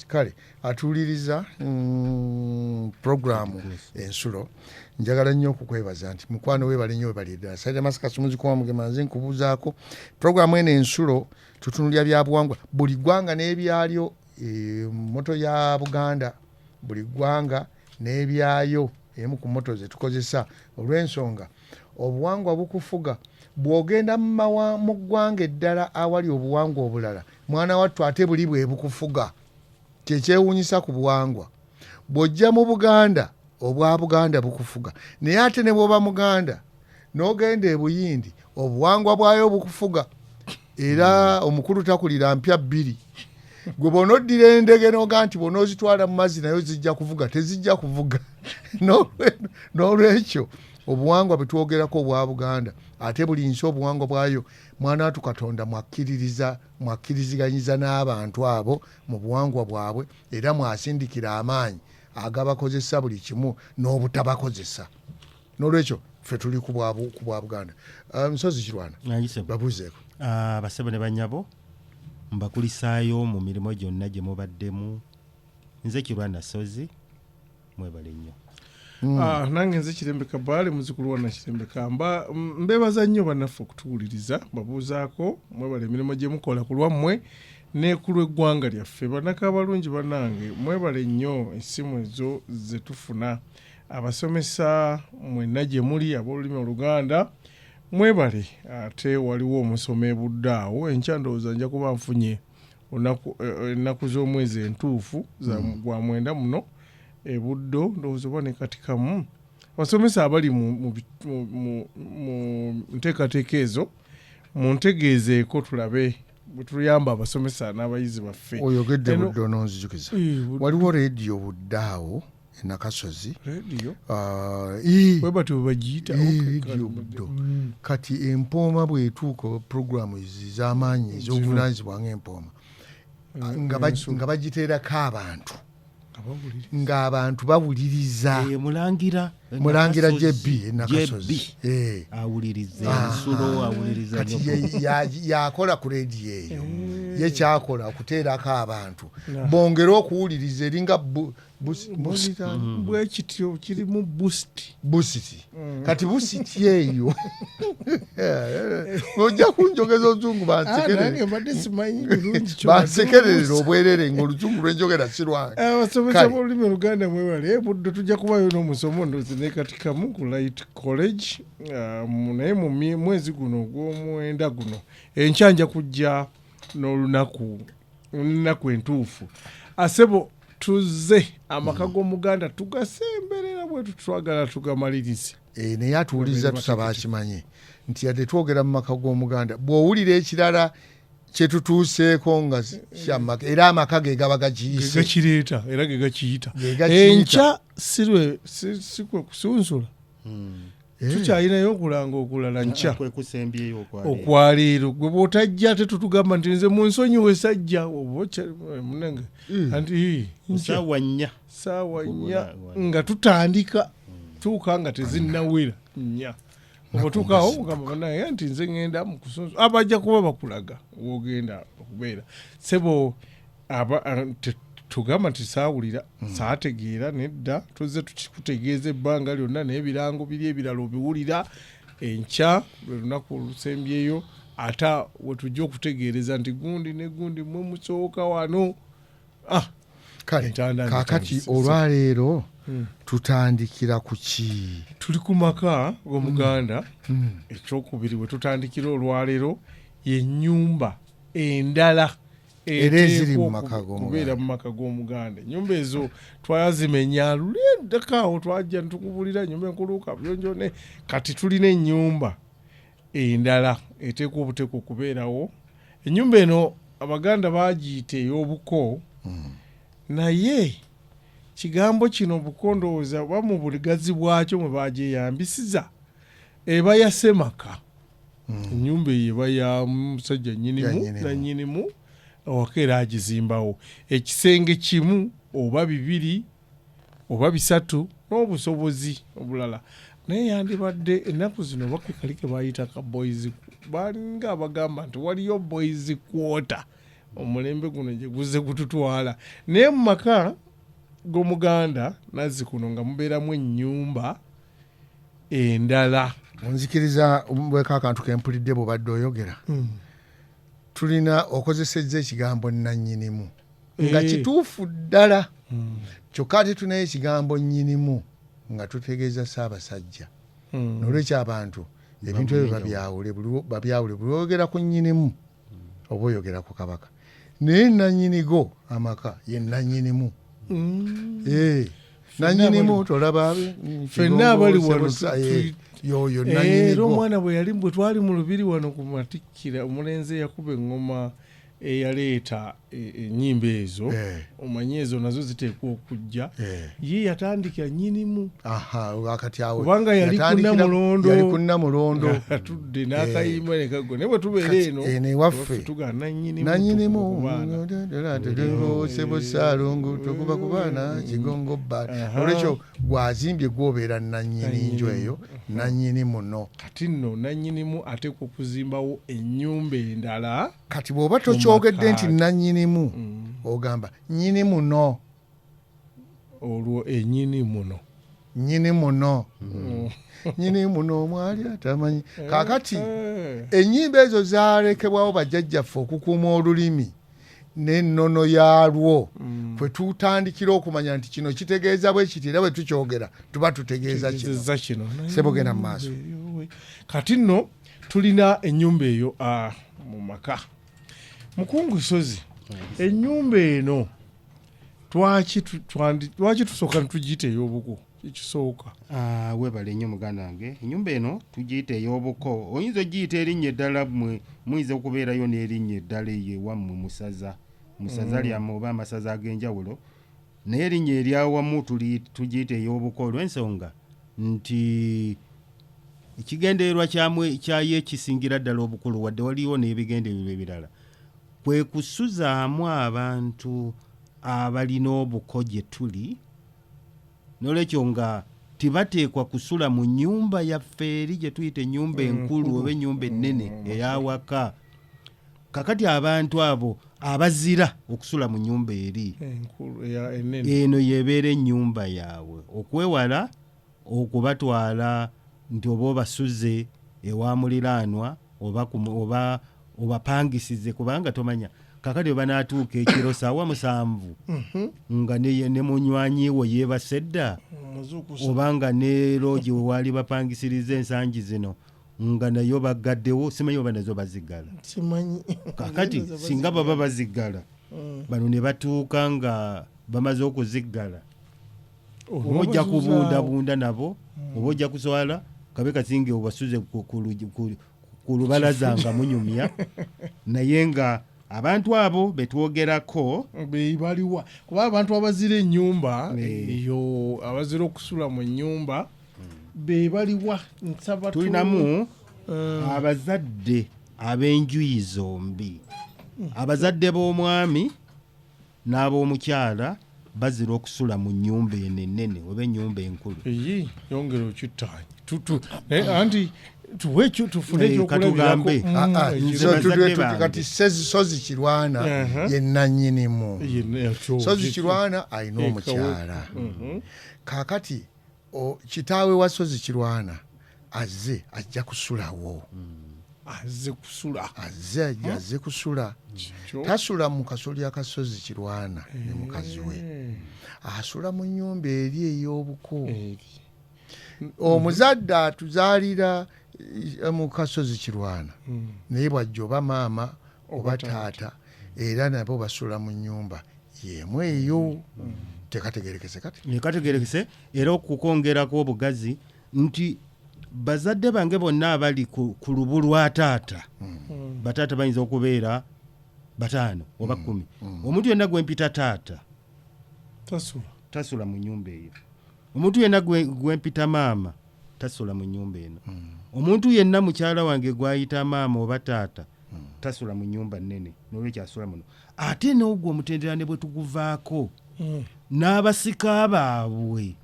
Kale atuwuliriza programu Ensulo, njagala nnyo okukwebaza nti mukwano webale nnyo, webale ddala. Saida Maskas muzukulu wa Mugema, nze nkubuuzaako. Programu eno Ensulo tutunulya bya buwangwa, buli ggwanga n'ebyalyo. Motto ya Buganda, buli ggwanga n'ebyayo, emu ku motto ze tukozesa, olw'ensonga obuwangwa bukufuga. Bw'ogenda mu ggwanga eddala awali obuwangwa obulala, mwana wattu, ate buli bwe bukufuga. Kyekyewuunyisa ku buwangwa, bw'ojja mu Buganda, obwa Buganda bukufuga, naye ate ne bw'oba Muganda n'ogenda e Buyindi, obuwangwa bwayo bukufuga. Era omukulu takulira mpya bbiri. Gwe bw'onoddira endege n'oga nti bw'onoozitwala mu mazzi nayo zijja kuvuga, tezijja kuvuga. N'olwekyo obuwangwa bwe twogerako obwa Buganda, ate buli nsi obuwangwa bwayo, mwana watu, Katonda mwakkiririza, mwakkiriziganyiza n'abantu abo mu buwangwa bwabwe, era mwasindikira amaanyi agabakozesa buli kimu n'obutabakozesa. N'olwekyo ffe tuli ku bwa Buganda. Nsozi Kirwana, babuuzeeko. Basebo ne banyabo, mbakulisaayo mu mirimu gyonna gye mubaddemu. Nze Kirwana Sozi, mwebale nnyo. Nange nze Kirembe Kabaale, muzukulu wa Nakirembe Kamba. Mbebaza nnyo bannaffe okutuwuliriza. Babuuzaako, mwebale emirimu gye mukola ku lwammwe ne ku lw'eggwanga lyaffe. Bannaka abalungi bannange, mwebale nnyo essimu ezo ze tufuna. Abasomesa mwenna gye muli ab'olulimi Oluganda, mwebale. Ate waliwo omusomo ebudde awo enkya, ndowooza nja kuba nfunye ennaku z'omwezi entuufu za gwa 9 muno ebuddo, ndowooza oba ne kati kamu. Abasomesa abali mu nteekateeka ezo, muntegeezeeko tulabe bwe tuyamba abasomesa n'abayizi baffe. Oyogedde Buddo n'onzijukiza. Buddo. Waliwo rediyo Budde awo enakasozi. Rediyo? Ah, bwe batyo bwe bagiyita? Rediyo Buddo. Kati empooma bw'etuuka, programu ez'amaanyi ez'obuvunanyizibwa ng'empooma, nga bagiteerako abantu, ng'abantu bawuliriza. Mulangira. Mulangira. Nakasozi. JB enakasozi. JB. Awuliriza Ensulo, awuliriza Kati nnyo. yakola ku rediyo eyo, ye kyakola okuteerako abantu bongere okuwuliriza, eringa Bwekityo kirimu boost. Boost. Kati boost eyo, ojja kunjogeza oluzungu, bansekerere. Nange mbadde simanyi bulungi kyo. Bansekererera obwerere ngaoluzungu lwenjogera si lwange. Abasomesa Kale. b'olulimi Oluganda, mwebale. Buddo tujja kubayo n'omusomo, ndowooza ne katikamu ku Light College. Naye mu mwezi guno ogw'omwenda guno, enkya nja kujja n'olunaku, olunaku entuufu. Asebo, tuzze amaka g'Omuganda tugasemberera bwe tutwagala tugamalirize. Naye atuwuliriza, tusaba akimanye nti yadde twogera mu maka g'Omuganda, bw'owulira ekirala kyetutuuseeko nga kyamaka, era amaka ge gaba gakiyise. Gegakireeta era gegakiyita. Ge gakiyita. Enkya sirwe si kwe kusunsula. Tukyalinayo okulanga okulala nkya. Kwe kusembyeyo okwaleero. Okwaleero. Gwe bw'otajja, ate tutugamba nti nze munsonyiwe sajja oba munange anti nkya. Saawa 4. Saawa 4 nga tutandika, tuuka nga tezinnawera 4. Oba otuukawo ogamba banaye nti nze ŋŋenda mu kusunsu, abajja kuba bakulaga wogenda okubeera. Sebo, tugamba nti saawulira, saategeera, nedda. Tuzze tukikutegeeza ebbanga lyonna n'ebirango biri ebirala obiwulira. Enkya lwe lunaku olusembyeyo, ate wetujja okutegeereza nti gundi ne gundi mwe musooka wano. Kale. Entanda Kaakati ntandise. olwaleero tutandikira ku ki? Tuli ku maka g'Omuganda. Ekyokubiri we tutandikira olwaleero yennyumba endala Era eziri mu eteekwa maka g'Omuganda. kubeera mu maka g'Omuganda. Ennyumba ezo twazimenya luli eddakaawo, twajja netukubulira ennyumba enkulu, kabuyonjo ne kati tulina ennyumba endala eteekwa obuteekwa okubeerawo. Ennyumba eno Abaganda bagiyita ey'obuko, naye kigambo kino buko ndowooza oba mu bugazi bwakyo mwe bagyeyambisiza, eba ya ssemaka. Ennyumba eyo eba ya musajja Ya nnyinimu. nnyinimu. Na nnyinimu awaka era agizimbawo ekisenge kimu oba bibiri oba bisatu n'obusobozi obulala, naye yandibadde ennaku zino oba ke kali ke bayita ka boys, balinga abagamba nti waliyo boys quarter. Omulembe guno gye guzze gututwala, naye mu maka g'Omuganda nazzi kuno nga mubeeramu ennyumba endala. Onzikiriza bweko akantu kempulidde bwobadde oyogera. Tulina okozesezza ekigambo nnannyinimu nga kituufu ddala, kyokka ate tulinayo ekigambo nnyinimu nga tutegeeza Ssaabasajja. Nolwekyo abantu ebintu ebyo babyawule, babyawule. Buli oyogera ku nnyinimu oba oyogera ku Kabaka, naye nannyinigo amaka ye nannyinimu. Nannyinimu tolaba Ffenna abali wano yoyo Era nannyinigo. Omwana bwe yali, bwe twali mu lubiri wano ku matikkira, omulenzi eyakuba eŋŋoma eyaleeta ennyimba ezo, omanyi ezo nazo ziteekwa okujja, ye yatandika nnyinimu. Aha, kati awo Kubanga yali ku Namulondo. Yali ku Namulondo. Atudde n'akayimba ne kaggwa, naye bwe tubeera Kati eno eno ewaffe, tugamba nannyinimu. Nanyinimu. Tukuba ku baana. Sebo Saalongo, tukuba ku baana kigongo bba. Olwekyo gwazimbye gwobeera nannyini nju eyo, nannyini muno. Kati nno nannyinimu ateekwa okuzimbawo ennyumba endala. Kati bw'oba tokyogedde nti maka. nannyinimu, ogamba nnyini muno. Olwo ennyini muno. Nnyini muno, nnyini muno mwali atamanyi. Kaakati ennyimba ezo zalekebwawo bajjajjaffe okukuuma olulimi n'ennono yaalwo, kwe tutandikira okumanya nti kino kitegeeza bwe kiti, era bwe tukyogera tuba tutegeeza kino. Kitegeeza kino. Sebo, genda mu maaso. Kati nno tulina ennyumba eyo mu maka. Mukungu Sozi, ennyumba eno lwaki tusooka netugiyita ey'obuko ekisooka? Ah, weebale nnyo muganda wange. Ennyumba eno tugiyita ey'obuko. Oyinza ogiyita erinnya eddala, mmwe muyinza okubeerayo n'erinnya eddala eyo ewammwe musaza lyammwe oba amasaza ag'enjawulo, naye erinnya eryawamu tugiyita ey'obuko olw'ensonga nti ekigendererwa kyamwe kyayo ekisingira ddala obukulu, wadde waliwo n'ebigendererwa ebirala, kwe kusuzaamu abantu abalina obuko gye tuli. Nolwekyo nga tebateekwa kusula mu nnyumba yaffe eri gye tuyita ennyumba enkulu oba ennyumba ennene ey'awaka. Kakati abantu abo abazira okusula mu nnyumba eri enkulu ennene, eno yebeera ennyumba yaabwe, okwewala okubatwala nti oba obasuze ewa muliraanwa oba obapangisize, kubanga tomanya kakati bwe banaatuuka ekiro saawa 7 nga ne munywanyi wo yeebase dda, Omuzuukusa. oba nga ne loogi we waali bapangisiriza ensangi zino nga nayo baggaddewo, simanyi oba nazo baziggala. Simanyi. Kakati singa baba baziggala, bano ne batuuka nga bamaze okuziggala, oba ojja kubundabunda nabo, oba ojja kuswala kabe kasinge obasuze ku lubalaza nga munyumya. Naye nga abantu abo betwogerako Baliwa? Kuba abantu abazira ennyumba eyo, abazira okusula mu nnyumba, be baliwa? Nsaba Tulinamu abazadde ab'enjuyi zombi. Abazadde b'omwami n'ab'omukyala bazira okusula mu nnyumba eno ennene oba ennyumba enkulu. Eyi, yongera okittaanya. Naye anti tuwe ekyo, tufune ekyokulabirako. Katugambe. Ah, ah, Nze so bazadde bange. Kati Sozi Kirwana ye nannyinimu. Sozi Kirwana alina omukyala. Kaakati kitaawe wa Sozi Kirwana azze, ajja kusulawo. Azze kusula. Azze kusula. Tasula mu kasolya ka Sozi Kirwana ne mukazi we, asula mu nnyumba eri ey'obuko. Eri. Omuzadde atuzaalira mu Kasozi Kirwana, naye bwajja, oba maama oba taata, era nabo basula mu nnyumba yemu eyo. Tekategerekese kati? Kategerekese. Era okukwongerako obugazi nti bazadde bange bonna abali ku lubu lwa taata, bataata bayinza okubeera bataano oba 10, omuntu yenna gwempita taata Tasula. tasula mu nyumba eyo. Omuntu yenna gwempita maama tasula mu nyumba eno. Omuntu yenna mukyala wange gwayita maama oba taata tasula mu nyumba nnene, nolwekyo asula muno. Ate n'ogwo omutendera ne bwe tuguvaako, n'abasika baabwe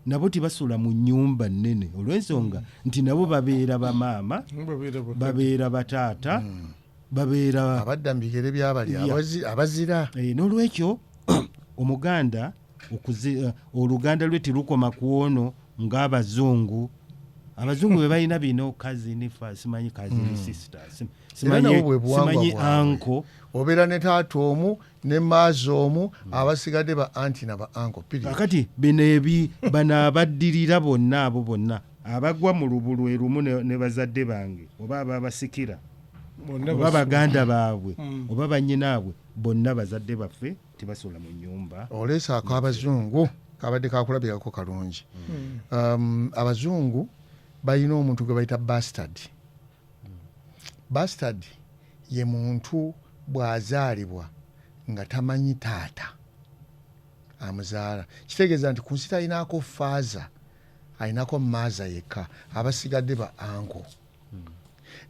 nabo tebasula mu nyumba nnene, olw'ensonga nti nabo babeera bamaama, Babeera babeera bataata. Babeera abadda mu bigere byabali abazira. N'olwekyo omuganda oluganda lwe terukoma ku ono ng'abazungu. Abazungu be balina bino cousin, simanyi cousin sister, Era nabo bwe buwangwa simanyi bwabwe. Uncle. Obeera ne taata omu ne maazi omu, abasigadde ba auntie na ba uncle, period. Kakati bino ebi bano abaddirira bonna, abo bonna abagwa mu lubu lwe lumu ne bazadde bange oba ababasikira Bonna oba baganda baabwe oba bannyinaabwe, bonna bazadde baffe, tebasula mu nnyumba. Oleesaako abazungu kabadde kakulabirako kalungi. Abazungu balina omuntu gwe bayita bastard. Bastard ye muntu bw'azaalibwa nga tamanyi taata amuzaala. Kitegeeza nti ku nsi talinaako father, alinako mother yekka, abasigadde ba uncle.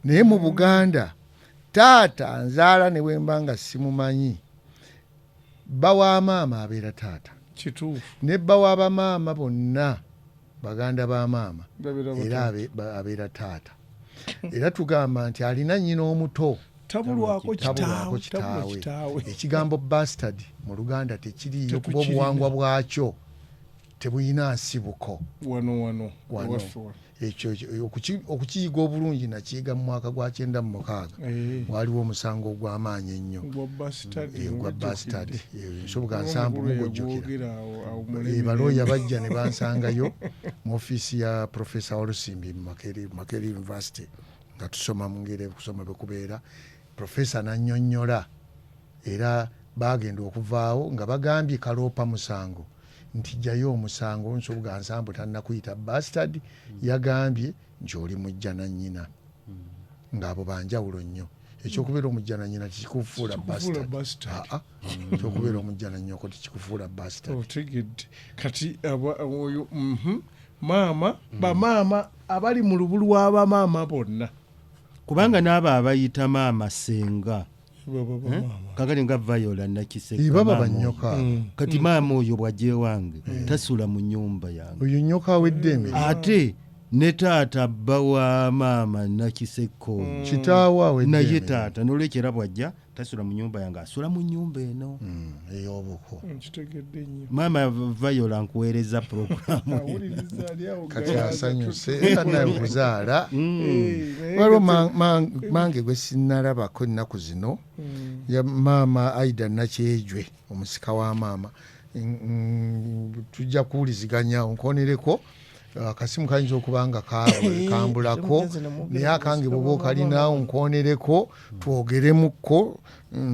Naye mu Buganda taata nzaala ne bwe mba nga simumanyi, bba wa maama abeera taata. Ne bba wa bamaama bonna baganda ba maama Babeera era bataata. abeera taata. Era tugamba nti alina nnyina omuto. Tabulwako Tabulwako kitaawe, tabulwa kitaawe. kitaawe. Ekigambo bastard mu Luganda tekiriiyo kuba Tetukirina. obuwangwa bwakyo tebulina nsibuko. Wano wano. Wano. Ewaffe wano. Ekyo okukiyiga obulungi nakiyiga mu mwaka gwa 96. Waliwo omusango ogw'amaanyi ennyo. Gwa bastard. Gwa Ngujjukidde. bastard. Nsoboka nsambu Omukulu mugujjukira. yagwogera awo mu Balooya bajja ne bansangayo mu ofiisi ya Profesa Walusimbi mu Makerere University nga tusoma mu ngeri okusoma bwe kubeera. Profesa n'annyonnyola, era baagenda okuvaawo nga bagambye kaloopa musango nti jjayo omusango, Nsubuga Nsambu tannakuyita bastard, yagambye nti oli mujja na nnyina, ng'abo banjawulo nnyo. Ekyokubeera omujja na nnyina tekikufuula Tekikufuula bastard. bastard. Aa, ekyokubeera omujja na nnyoko tekikufuula bastard. Otegedde. Kati oyo maama, bamaama abali mu lubu lw'abamaama bonna kubanga n'abo abayita maama senga baba bamaama. Kakati nga Viola Nakiseka, Baba maama bannyoka. oyo. Kati maama oyo bw'ajja ewange tasula mu nnyumba yange. Oyo nnyoka awedde emirimu. Ate ne taata bba wa maama Nakiseka oyo Kitaawe awedde naye emirimu. taata, nolwekyo era bw'ajja tasula mu nnyumba yange, asula mu nnyumba eno. Ey'obuko. Nkitegedde nnyo. Maama Viola, nkuweereza puroguramu. Awuliriza ali awo. Kati Gayaza. asanyuse era naye okuzaala. Naye Waliwo mange gwe sinnalabako ennaku zino, ya maama Aida Nakyejwe, omusika wa maama. Tujja kuwuliziganya nkonereko akasimu kayinza okuba nga kambulako, Mugenzi ne mwogera naye akange ku bwoba musika wa okalinawo maama. nkonereko twogeremukko.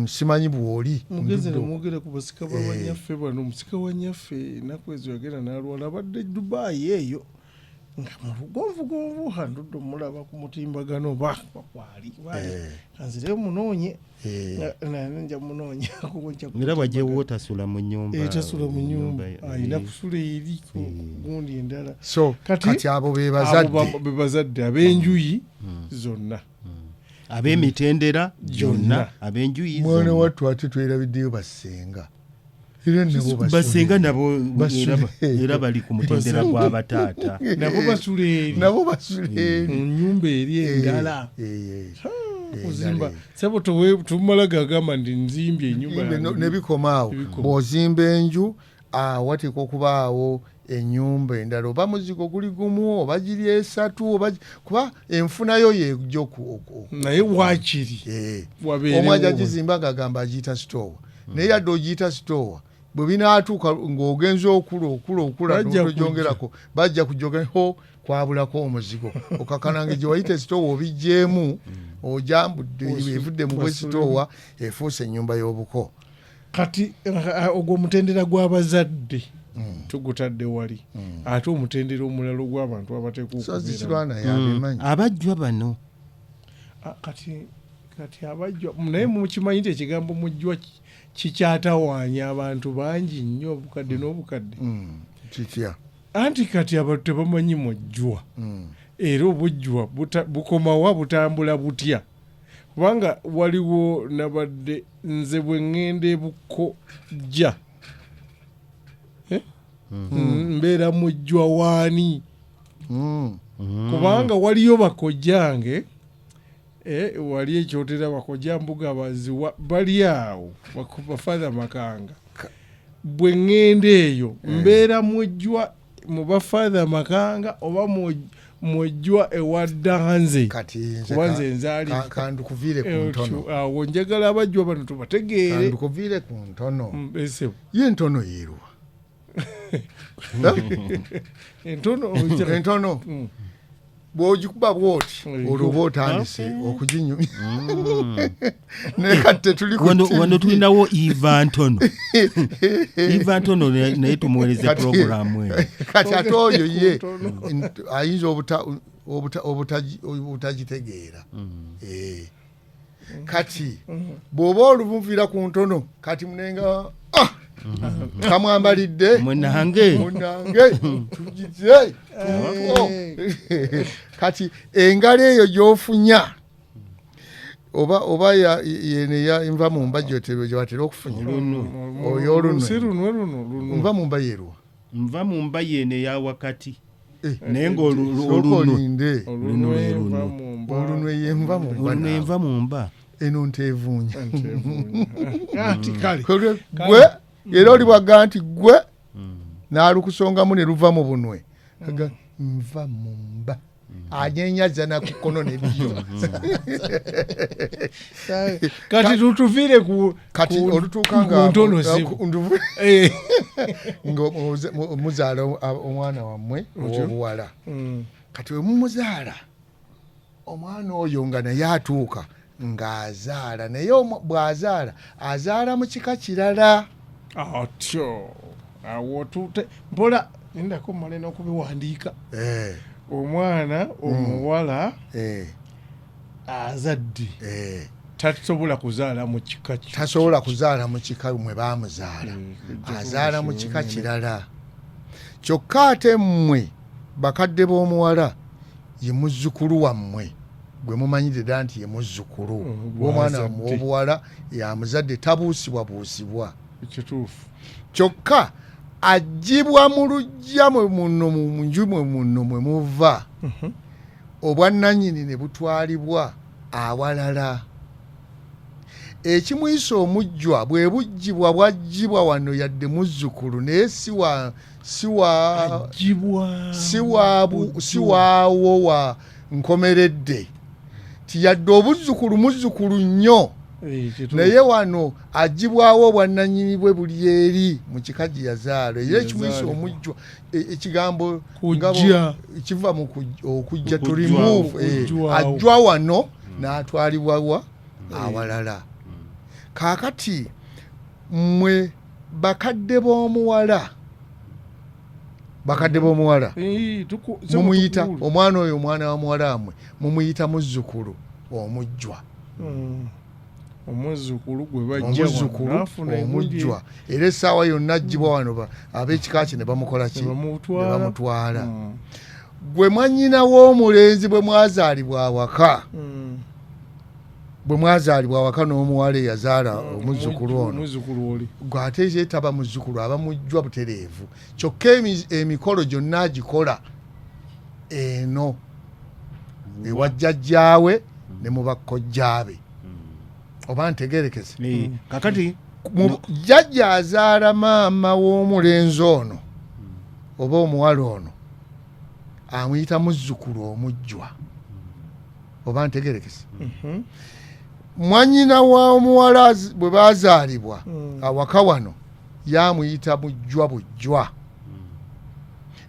Simanyi bw'oli Mugezi ndudde. nemwogera ku basika ba banyaffe bano. Omusika wa nyaffe ennaku ezo yagenda n'alwala, abadde Dubayi eyo nga mulugonvugonvu, handudde omulaba ku mutimbagano ba kwali. Kanzireyo munoonye. Nja munoonyako nja. Era bw'ajja tasula mu nnyumba. Tasula mu nyumba, alina kusula eri ku gundi endala. So kati abo be bazadde. Abo be bazadde ab'enjuyi zonna. Ab'emitendera Gyonna. gyonna, ab'enjuyi Mwana zonna. wattu, ate twerabiddeyo bassenga, era nabo basenga nabo Basule. era bali ku mutendera gw'abataata. Nabo basula eri. Nabo basula eri. Mu nyumba eri endala. Kuzimba Endala. sebo tumala gagamba nti nzimbye enyumba yange. Nebikoma awo. Nebikoma. Bw'ozimba enju, wateekwa okubaawo ennyumba endala, oba muzigo guli gumu oba giri esatu oba kuba enfunayo yejja Naye waakiri wabeerewo. Omu ajja gizimba ng'agamba agiyita sitoowa, naye yadde ogiyita sitoowa, bwe binaatuuka ng'ogenza okula okula okula Bajja nogyongerako, bajja kujogera ho kwabulako omuzigo, okakanange gye wayita esitoowa obiggyeemu, ojambudde evudde mu bwesitoowa efuuse ennyumba y'obuko. Kati ogwo omutendera gw'abazadde tugutadde wali, ate omutendera omulala ogw'abantu abateekwa So okubeeramu. zikirwana yabimanyi. Abajjwa bano. Ah, kati abajjwa naye mukimanyi nti ekigambo mujjwa kikyatawaanya abantu bangi nnyo obukadde n'obukadde. Kitya? Anti kati abantu tebamanyi mujjwa, era obujjwa bukomawa, butambula butya? Kubanga waliwo nabadde nze bwe ŋŋenda ebukojja, Eh? Mbeera mujjwa waani? Kubanga waliyo bakojjange. Wali ekyotera bakojja mbuga baziwa bali awo bafather Makanga. Bwe ŋŋenda eyo mbeera mujjwa mu bafather Makanga oba mujjwa ewa Danze? Kati nze Kuba nze nzaali kandukuviire ku ntono. Awo njagala abajjwa bano tubategeere. Kandukuviire ku ntono. Esebo. Ye entono yeeruwa? Entono? Entono bw'ogikuba bwoti, olwo oba otandise okuginyumya, naye kati tetuli ku Wano TV. Wano tulinawo Eva Ntono, Eva Ntono, naye tumuweereze puroguramu eyo. Kati ate oyo ye Ntono. Ayinza obutagitegeera. Kati bw'oba olumuviira ku ntono, kati munenga, ah! Kamwambalidde. Munange. Munange tugize. Kati engalo eyo gy'ofunya oba yene nva mu mba gye batera okufunya, oyo olunwe. Si lunwe luno, lunwe. Nva mu mba yeruwa? Nva mu mba yeeno eya wakati, naye nga Sooka olunwe olinde. Olunwe Lunwe. nva mu mba. Olunwe ye nva mu mba. Olunwe. Naawe. Nva mu mba. Eno nteevuunya. Ntevuunya. Ati kale. Gwe era oli bwagga nti gwe n'alukusongamu ne luva mu bunwe. Aga, nva mu mba, anyenyaza na ku kkono neddyo. Kati tutuviire ku Kati olutuuka ku nga ntono zibu. Nga muzaala omwana wammwe ow'obuwala. Kati we mumuzaala omwana oyo, nga naye atuuka ng'azaala, naye bw'azaala azaala mu kika kirala. Atyo awo tute mpola, lindako mmale n'okubiwandiika. Omwana omuwala azadde tasobola kuzaala mu kika Tasobola kuzaala mu kika mwe baamuzaala. Azaala mu kika kirala. Kyokka ate mmwe bakadde b'omuwala, ye muzzukulu wammwe gwe mumanyidde ddala nti ye muzzukulu w'omwana wammwe Gw'azadde. ow'obuwala, yamuzadde, tabuusibwabuusibwa. Kituufu. Kyokka aggyibwa mu luggya mwe muno, mu nju mwe muno mwe muva, obwannannyini ne butwalibwa awalala. Ekimuyisa omujjwa bwe buggyibwa, bwaggyibwa wano, yadde muzzukulu, naye si wa Agibwa si waawo wa nkomeredde, ti yadde obuzzukulu muzzukulu nnyo. Naye wano aggyibwawo, obwannannyini bwe buli eri mu kika gye yazaala. Era ekimuyisa Yazaalibwa. omujjwa, ekigambo nga Kujja. kiva mu okujja, to Okujjwawo. remove, Okujjwawo. ajjwa wano n'atwalibwa wa awalala. Kaakati mmwe bakadde b'omuwala, bakadde b'omuwala, mumuyita omwana oyo, omwana wa muwala wammwe, mumuyita muzzukulu omujjwa. Omuzzukulu gwe bajja wano, Omuzzukulu n'afuna engundi omujjwa, era essaawa yonna aggyibwa wano, ab'ekika kye ne bamukola ki? Ne bamutwala. Ne bamutwala. Gwe mwannyina w'omulenzi, bwe mwazaalibwa awaka, bwe mwazaalibwa awaka n'omuwala eyazaala omuzzukulu ono, Omuzzukulu oli. Gwe ate ye taba muzzukulu, aba mujjwa butereevu. Kyokka emikolo gyonna agikola eno ewa jjajjaawe ne mu bakkojjaabe. Oba ntegerekese? Kakati Jjajja azaala maama w'omulenzi ono oba omuwala ono amuyita muzzukulu omujjwa. Oba ntegerekese? Mwannyina w'omuwala bwe baazaalibwa awaka wano, yamuyita mujjwa bujjwa.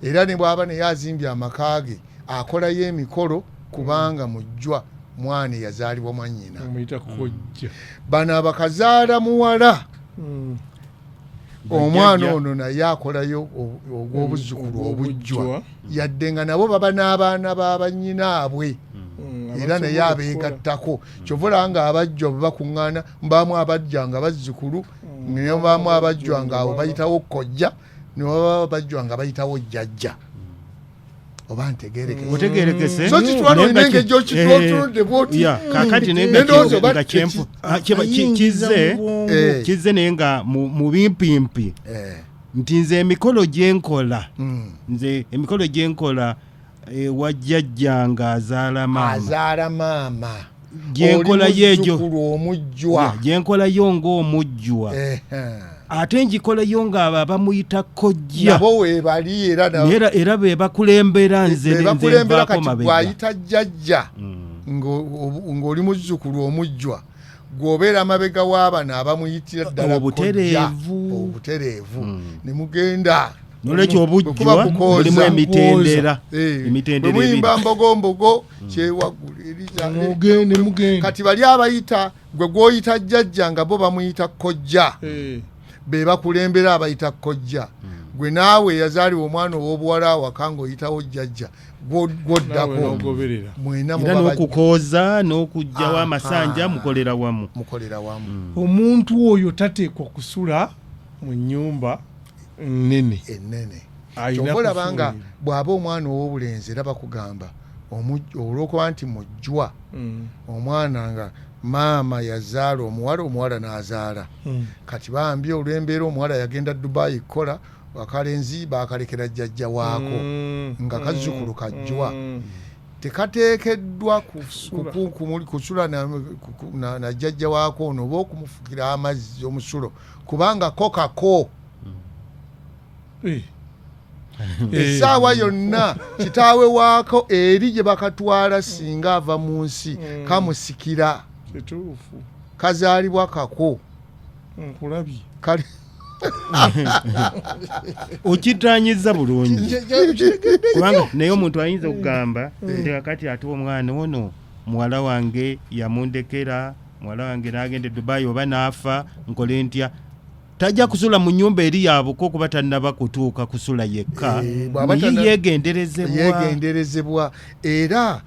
Era ne bw'aba naye azimbye amaka ge, akolayo emikolo, kubanga mujjwa, mwana eyazaalibwa mwannyina. Omuyita kojja. Bano abakazaala muwala, omwana Bajjajja. ono naye akolayo ogw'obuzzukulu obujjwa, Obujjwa. yadde nga nabo baba n'abaana b'abanyinaabwe, era naye Abasobola abeegattako. Kyova olaba nga abajjwa bwe bakuŋŋaana, mbaamu abajja nga bazzukulu, ne baamu abajjwa nga abo bayitawo kojja, ne baba abajjwa nga bayitawo jjajja. Oba ntegerekese? Otegerekese. So kitwala Naye olina nga engeri gy'okitwotuludde bw'oti. Ya, kakati naye nga Nendowooza oba nga Ayingiza kizze mu bwongo. Kizze, naye nga mu bimpimpi nti nze emikolo gyenkola, nze emikolo gyenkola ewa jjajja nga azaala maama, Azaala maama. Gyenkola Oli yeegyo. muzzukulu omujjwa. Gyenkolayo ng'omujjwa, Ehe. ate ngikolayo ng'abo abamuyita kojja Nabo weebali era Naye era be bakulembera, nze be nze bakulembera. nvaako Kati mabega. bw'ayita jjajja ng'oli muzzukulu omujjwa, gw'obeera mabega w'abano abamuyitira ddala kojja. Obutereevu. Obutereevu ne mugenda. Nolwekyo Bwe kuba obujjwa kukooza. mulimu emitendera, Eh, emitendera bwe muyimba ebiri. mbogo mbogo kyewaggulu eriza Mugende, mugende. Kati bali abayita gwe gwoyita jjajja nga bo bamuyita kojja, be bakulembera abayita kojja. Gwe naawe eyazaalibwa omwana ow'obuwala awaka ng'oyitawo jjajja, Naawe gwoddako n'ogoberera. Mwena Era muba n'okukooza n'okugjawo Aha. amasanja mukolera wamu. Mukolera wamu. Omuntu oyo tateekwa kusula mu nnyumba nnene. Ennene. Alina Kyova olaba nga kufuuyira. bw'aba omwana ow'obulenzi era bakugamba olw'okuba nti mujjwa, omwana nga maama yazaala omuwala, omuwala n'azaala, kati bambi olw'embeera omuwala yagenda Dubayi kukola, akalenzi bakalekera jjajja waako nga kazzukulu kajjwa. Tekateekeddwa Kusula. kusula na jjajja waako ono oba okumufukira amazzi omusulo, kubanga ko kako. Essaawa yonna kitaawe waako eri gye bakatwala singa ava mu nsi, kamusikira. Kituufu. Kazaalibwa kako. Nkulabye. Kali Okitanyiza bulungi, kubanga naye omuntu ayinza okugamba nti kakati ate omwana ono muwala wange yamundekera, muwala wange n'agenda e Dubayi oba n'afa, nkole ntya? Tajja kusula mu nnyumba eri yabuko kuba tannaba kutuuka kusula yekka. Eh, bw'aba Naye yeegenderezebwa. Yegenderezebwa era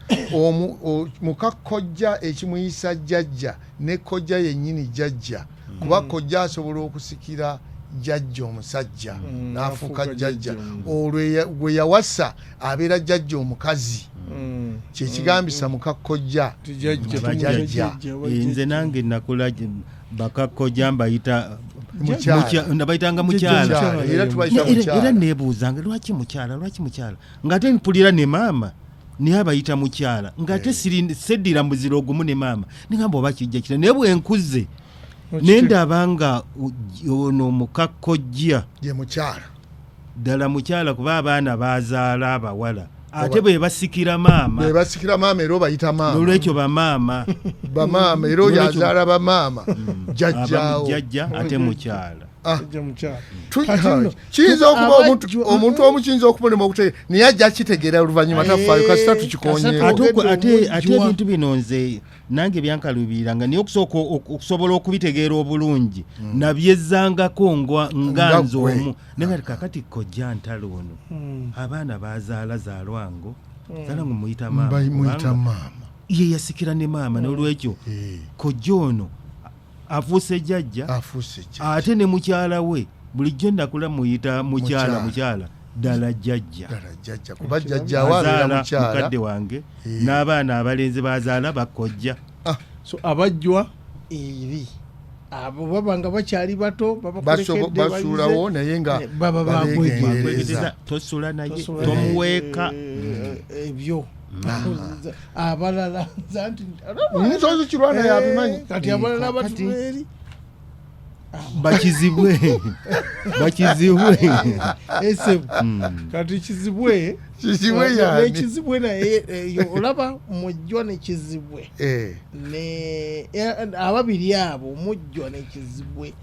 muka kojja ekimuyisa jjajja ne kojja yennyini jjajja, kuba kojja asobola okusikira jjajja omusajja n'afuuka n'afuuka jjajja. jjajja. Olwo gwe yawasa abeera jjajja omukazi, kyekigambisa muka kojja. Tijajja. Bajjajja. Eh, nze nange nakula bakakojja mbayita Mukyala. Nabayitanga mukyala. Mukyala, era tubayita Era mukyala. neebuuzanga lwaki mukyala, lwaki mukyala, ng'ate mpulira ne maama naye abayita mukyala, ng'ate seddira muziro ogumu ne maama, nengamba oba kijja kira, naye bwe nkuze nendaba nga ono mukakojja Ye mukyala. Ddala mukyala, kuba abaana bazaala abawala ate bwe basikira maama. Be basikira maama era obayita maama. Nolwekyo bamaama. Bamaama era oyo Nolwekyo- azaala bamaama jjajjaawo. Abamujjajja ate mukyala. Jjajja mukyala. Kati nno, Kiyinza okuba abajjwa- omuntu omu kiyinza okumulema okutegeera, naye ajja akitegeera oluvannyuma, tafaayo kasita tukikonyeeko. Kasita Ate Ogedde ate omujjwa. ebintu bino nze nange byankalubiriranga, naye okusooka okusobola okubitegeera obulungi nabyezzangako nga Nga nze ggwe. omu naye nga kakati kojja ntalo ono abaana bazaala zaalwango zaalwango muyita maama Muyita kubanga maama. ye yasikira ne maama, n'olwekyo Eh, kojja ono afuuse jjajja. Afuuse jjajja. Ate ne mukyala we bulijjo nakula muyita mukyala. Mukyala. Mukyala ddala jjajja. Ddala jjajja, kuba jjajjaawo abeera Azaala mukyala. mukadde wange Eh. n'abaana abalenzi bazaala bakojja. So abajjwa eri abo baba nga bakyali bato babakulekedde. Basuulawo naye nga Baba babeegendereza. Bakwegereza, tosula naye, Tosula tomuweeka. Ebyo abalala nze anti Nsozi Kirwana yabimanyi. Kati abalala Kakati- batula eri. Bakizibwe, bakizibwe. Esebu kati kizibwe. Kizibwe yani? Nekizibwe naye eyo olaba mujjwa nekizibwe Eh, ne ababiri abo mujjwa nekizibwe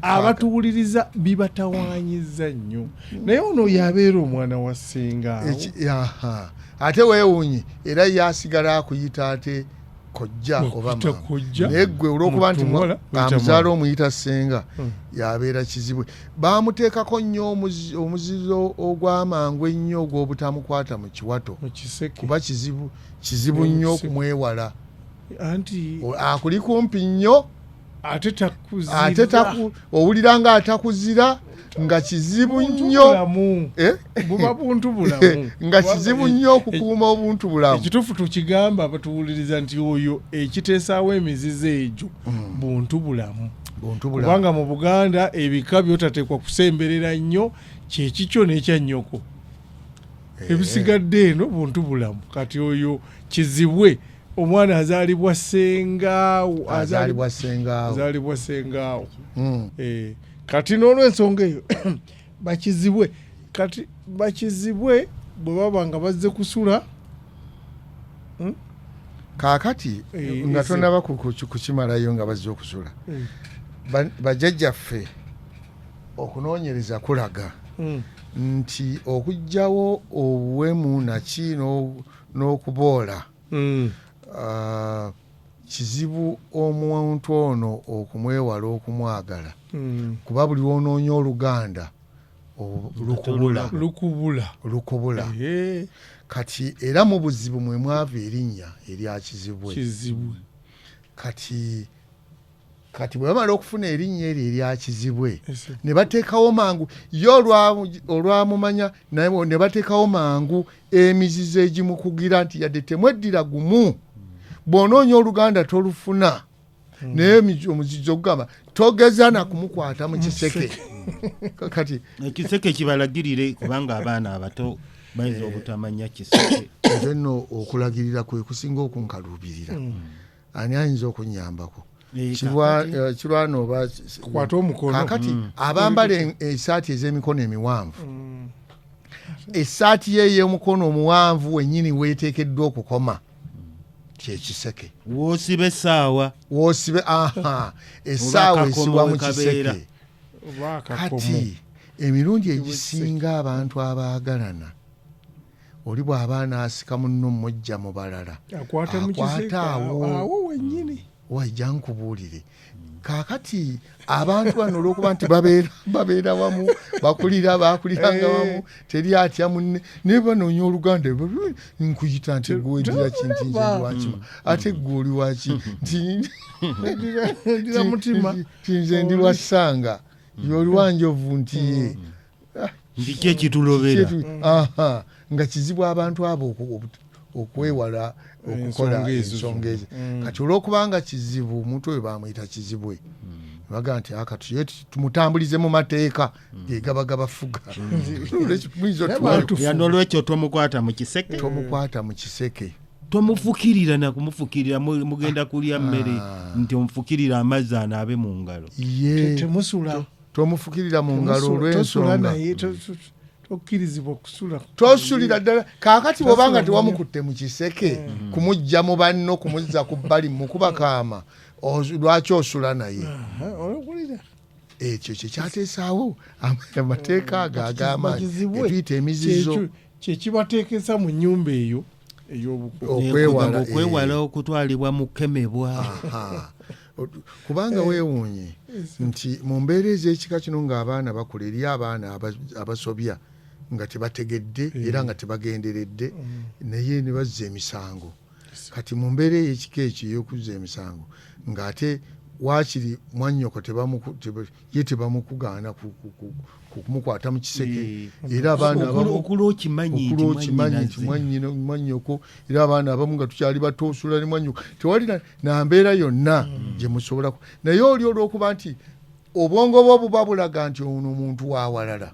abatuwuliriza bibatawanyiza nnyo, naye ono yabeera omwana wa ssenga awo. Aha. Ate weewuunye era yasigala akuyita ate kojja oba Okuyita maama. kojja, Naye gwe olw'okuba nti muwala, muyita amuzaala maama. omuyita ssenga, yabeera kizibwe. Bamuteekako nnyo omuzizo ogw'amangu ennyo ogw'obutamukwata mu kiwato, mu kiseke. kuba kizibu, kizibu Mu nnyo kiseke. okumwewala. Anti Akuli kumpi nnyo. Ate takuzira. Ate owulira nga atakuzira, nga kizibu Buntu nnyo. bulamu. Eh? Buba buntu bulamu. Nga kizibu nnyo okukuuma obuntu bulamu. Ekituufu tukigamba abatuwuliriza nti oyo ekiteesaawo emizizo egyo buntu bulamu. Buntu bulamu. Kubanga mu Buganda ebika byotateekwa kusemberera nnyo kyekikyo n'ekyannyoko, ebisigadde eno buntu bulamu. Kati oyo kizibwe Omwana azaalibwa sengaawo. Azaalibwa sengaawo. Azaalibwa sengaawo. Mm. Kati n'olwensonga eyo bakizibwe, kati bakizibwe bwe baba nga bazze kusula. Kaakati nga tonaba kukimalayo nga bazze okusula, bajjajjaffe okunoonyereza kulaga nti okuggyawo obuwemu naki n'okuboola, kizibu omuntu ono okumwewala okumwagala, kuba buli lw'onoonya oluganda lukubula. Lukubula. Lukubula. Kati era mu buzibu mwe mwava erinnya erya Kizibwe. Kizibwe. Kati bwe bamala okufuna erinnya eryo erya Kizibwe, ne bateekawo mangu ye olwamumanya, ne bateekawo mangu emizizo egimukugira nti yadde temweddira gumu, bw'onoonya oluganda tolufuna, naye omuzizo ogugamba togeza na kumukwata mu kiseke. Kati ekiseke kibalagirire, kubanga abaana abato bayinza obutamanya kiseke. Nze nno okulagirira kwe kusinga okunkaluubirira. Ani ayinza okunnyambako? Kirwana oba Kwata omukono. Kaakati abambala esaati ez'emikono emiwanvu, essaati ye ey'omukono omuwanvu wennyini weeteekeddwa okukoma kyekiseke. Woosiba essaawa. Woosibe, aha, essaawa Oba akakomo esibwa mu we kabeera. kiseke. Oba akakomo. Kati emirundi egisinga abantu abaagalana, oli bw'aba n'asika munno mujja mu balala, akwata mu kiseke. Akwata awo. Awo wennyini. Wajja nkubuulire, kaakati abantu bano olw'okuba nti babeera wamu, bakuliranga wamu, teri atya munne, naye banoonya oluganda. Nkuyita nti gwe weddira ki? Nti nze ndi wakima, ate gwe oli waki? Nti Ndira mutima. Nti nze ndi lwassanga, oli wanjovu, nti ye. Nti ki ekitulobera? Aha, nga kizibu abantu abo okwewala okukola Ensonga ezo. ensonga ezo. Kati olwokubanga kizibu, omuntu oyo bamuyita Kizibwe, baga nti akati ye tumutambulize mu mateeka ge gaba gabafuga. Muyinza otuwa- Ya, n'olwekyo tomukwata mu kiseke. Tomukwata mu kiseke. Tomufukirira nakumufukirira. Mugenda kulya mmere, nti omufukirira amazzi anaabe mu ngalo. Ye. Temusula. Tomufukirira mu ngalo Tosula olw'ensonga naye, tokkirizibwa kusula. Tosulira ddala. Kaakati bw'obanga Tosulira. tewamukutte mu kiseke kumujja mu banno, kumuzza ku bbali mukuba kaama, lwaki osula naye? Aha, olw'okulira. Ekyo kyekyateesaawo amateeka ago ag'amaanyi Bakizibwe. getuyita emizizo. Kyekibateekesa mu nnyumba eyo ey'obuko. Okwewala, Okwewala okutwalibwa mu kemebwa. Aha. Kubanga weewuunye nti mu mbeera ez'ekika kino ng'abaana bakula, eri abaana abasobya nga tebategedde era nga tebagenderedde, naye ne bazza emisango. Kati mu mbeera ey'ekika ekyo ey'okuzza emisango, ng'ate waakiri mwannyoko ye tebamukugaana kumukwata mu kiseke, era abaana abamu Okula okimanyi nti okula okimanyi nti mwannyinaze. Mwannyoko, era abaana abamu nga tukyali bato osula ne mwannyoko, tewali na mbeera yonna gye musobola naye oli olw'okuba nti obwongo bwo buba bulaga nti ono muntu wa walala,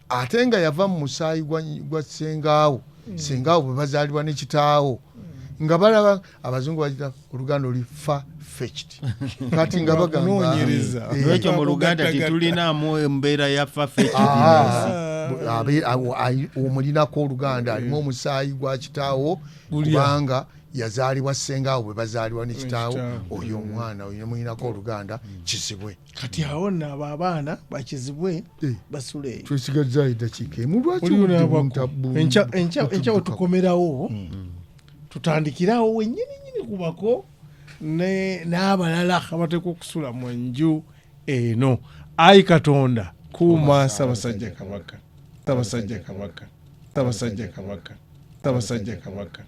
ate nga yava mu musaayi gwa ssengaawo, sengaawo bwe bazaalibwa ne kitaawo, nga balaba abazungu bagita oluganda oli far fetched. Kati nga bagamba Okunoonyereza. Lwekyo mu Luganda Okugattagatta. tetulinaamu embeera ya far fetched. Omulinako oluganda, alimu omusaayi gwa kitaawo, Gulya. kubanga yazaalibwa ssengaawo bwe bazaalibwa ne kitaawo. Kitaawo. Oyo omwana oyo mulinako oluganda, Kizibwe. Kati awo nno abo abaana bakizibwe basula eyo. Twesigazaayo eddakiika emu. Lwaki Oliwo obudde n'abako. Enkya we butudduka? tukomerawo, tutandikirawo wennyini nyini kubako n'abalala abateekwa okusula mu nju eno. Ayi Katonda, kuuma Ssaabasajja Kabaka, Ssaabasajja Kabaka, Ssaabasajja Kabaka, Ssaabasajja Kabaka.